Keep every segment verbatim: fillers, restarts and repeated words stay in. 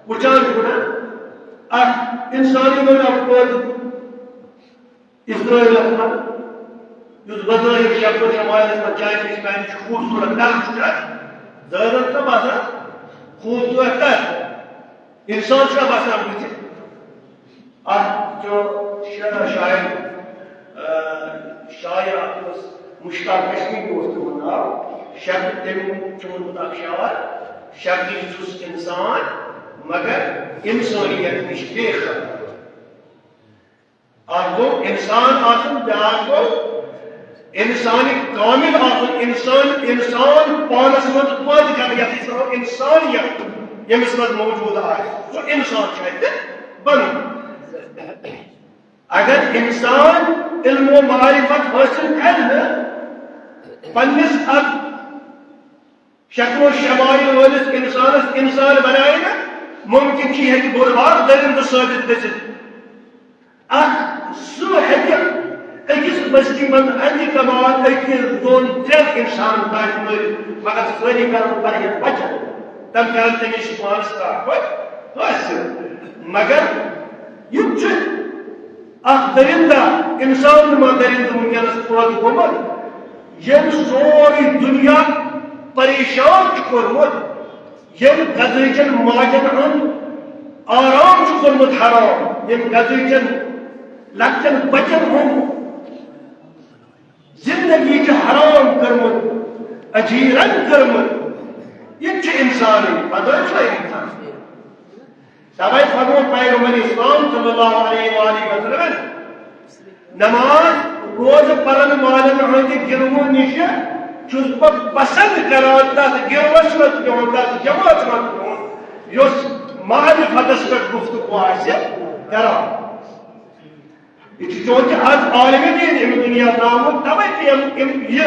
وٕچھان چھُ نا، اکھ اِنسانٕے بنیو پٲدٕ اسرائیلس منٛز، یُس بظٲہِر شکل شمالس منٛز چاینہٕ نِش کانہِ نِش خوٗبصوٗرت، نقش چھُ اَتھ ظٲہرن تہٕ باسان خوٗبصوٗرت تہٕ اِنسان چھُ باسان بٕتھِ۔ اَتھ چھُ شعر شاعر، آ، شاعر اکھ اوس مشتاق کشمیری اوس تِہُنٛد ناو۔ شکل تٔمۍ چھُ ووٚنمُت اکھ شعر، شکلہِ چھُس اِنسان مگر اِنسٲنیت نِش بے خبر۔ اکھ گوٚو اِنسان آسُن، بیٛاکھ گوٚو اِنسانِ کامل آسُن۔ اِنسان، اِنسان پانس منٛز پٲدٕ کرنہٕ، یَتھ أسۍ وَنو اِنسانیت، ییٚمِس منٛز موجوٗد آسہِ، سُہ اِنسان چھُ اَسہِ بنُن۔ اگر اِنسان علم و معرفت حٲصِل کرِ نہٕ، پننِس اَتھ شکل و شمایل وٲلِس اِنسانس اِنسان بنایہِ نہٕ، مُمکِن چھُ یہِ ہیٚکہِ بوٚڑ بار دٔرِندٕ ثٲبِت گٔژھِتھ۔ اکھ سُہ ہیٚکہِ أکِس بستی منٛز اَندِ کمال أکِس دۄن ترٛٮ۪ن اِنسانن تانۍ مٲرِتھ، مگر سٲری کرن واریاہ بچت، تِم کرن تٔمِس پانس طاقت حٲصِل۔ مگر یہِ چھُ اکھ دٔرِندہ، اِنسان نُما دٔرِندٕ وٕنکیٚنس پٲدٕ گوٚمُت، ییٚمۍ سورُے دُنیا پریشان چھُ کوٚرمُت، ییٚمۍ گزرٕچن ماجن ہُنٛد آرام چھُ کوٚرمُت حرام، ییٚمۍ گزرٕچن لۄکٹٮ۪ن بچن ہُنٛد زندگی چھِ حرام کٔرمٕژ، اجیرن کٔرمٕژ۔ یہِ تہِ چھُ اِنسانٕے، پتہٕ چھُ اِنسان۔ توے فرموو پیغمبر اسلام صلی اللہ علیہ وآلہ وسلم، نماز روزٕ پرن والٮ۪ن ہٕنٛدِ گِروٕ نِش چھُس بہٕ پسند کران تتھ گِروس منٛز بِہُن، تتھ جمٲژ منٛز بِہُن، یۄس معرفتس پٮ۪ٹھ گفتگو آسہِ کران۔ یہِ چھُ چونکہ از عالمِ دین امہِ دُنیا درٛامُت، توے تہِ یِم، یِم، یہِ،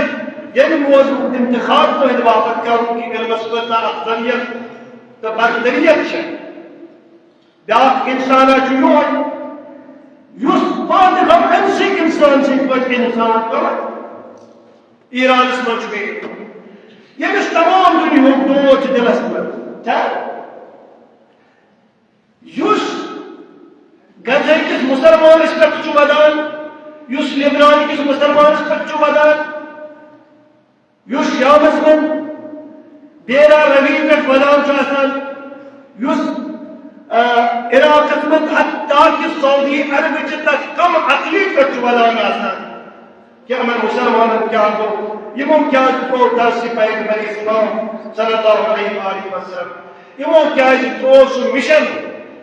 ییٚمہِ موضوعُک انتخاب تُہنٛدِ باپتھ کرُن کہِ علمس کۭژاہ افضلیت تہٕ برتریت چھےٚ۔ بیٛاکھ اِنسانا چھُ یِہوٚے، یُس پانہٕ غم امہِ سۭتۍ اِنسان سٕنٛدۍ پٲٹھۍ اِنسان کران۔ ایرانس منٛز چھُ بیٚیہِ، ییٚمِس تمام دُنیاہُک دود چھُ دِلس منٛز۔ چھا؟ یُس غزہ کِس مُسلمانس پٮ۪ٹھ چھُ ودان، یُس لبنان کِس مُسلمانس پٮ۪ٹھ چھُ ودان، یُس شامس منٛز بیرا روی پٮ۪ٹھ ودان چھُ آسان، یُس، آ، عراقس منٛز حتیٰ کہِ سعودی عربہٕ چہِ تتھ کم عقلی پٮ۪ٹھ چھُ ودان آسان۔ کہ یِمن مُسلمانن کیٛاہ گوٚو، یِمو کیٛازِ ترٛوو درسِ پیغمبر اسلام صلی اللہ علیہ وآلہ وسلم، یِمو کیٛازِ ترٛوو سُہ مِشن،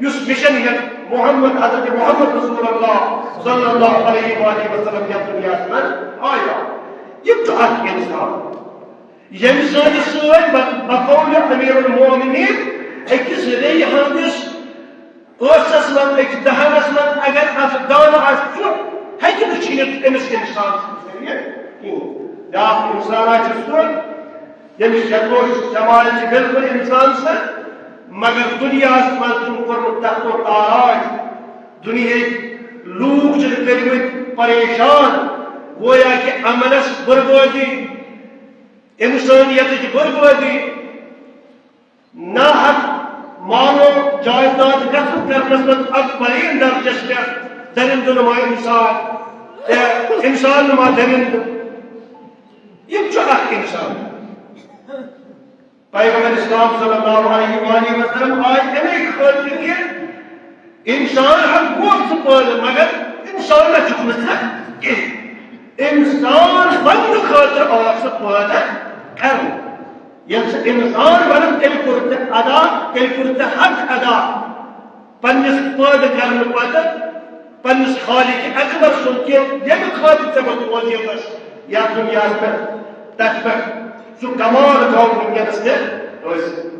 یُس مِشن ہیٚتھ محمد، حضرت محمد رسول اللہ صلی اللہ علیہ وآلہ وسلم یتھ دُنیاہس منٛز آیو۔ یہِ تہِ چھُ اکھ اِنسان۔ ییٚمہِ سۭتۍ سۭتۍ بق-، بقول امیر المومنین أکِس ریٚیہِ ہٕنٛدِس ٲسس منٛز، أکِس دہنس منٛز اگر اکھ دانہٕ آسہِ ژھیوٚن، ہیٚکہِ نہٕ چھٔنِتھ أمِس اِنسان سٕنٛدِ ذٔریعہٕ کِہیٖنۍ۔ بیٛاکھ اِنسانا چھُ سُہ، ییٚمِس شکل و شمال چھِ بِلکُل اِنسان سٕنٛز، مگر دُنیاہس منٛز چھُن کوٚرمُت تخت و تاراج۔ دُنیہٕکۍ لوٗکھ چھِن کٔرمٕتۍ پریشان، گویا کہِ عملس بربٲدی، اِنسٲنیتٕچ بربٲدی، ناحق مال و جائیداد غصب کرنس منٛز اولین درجس پٮ۪ٹھ درندٕ نما اِنسان تہٕ اِنسان نما درندٕ۔ یہِ تہِ چھُ اکھ اِنسان۔ پیغمبر اسلام صلی اللہ علیہ وآلہ وسلم آے اَمے خٲطرٕ کہِ اِنسان ہا گوٚو ژٕ پٲدٕ، مگر اِنسان نہ چھُکھ نہٕ ژٕ کینٛہہ۔ اِنسان بننہٕ خٲطرٕ آو سُہ پٲدٕ کرنہٕ۔ ییٚلہِ ژٕ اِنسان بنکھ، تیٚلہِ کوٚر ژےٚ ادا، تیٚلہِ کوٚر ژےٚ حق ادا۔ پننِس پٲدٕ کرنہٕ پتہٕ پننِس خالق اکبر سُنٛد کہِ ییٚمہِ خٲطرٕ ژےٚ بہٕ ترٛووُس یَتھ دُنیاہس پٮ۪ٹھ، تتھ پٮ۪ٹھ سُہ کمال گوٚو وٕنکیٚنس تہِ حٲصِل۔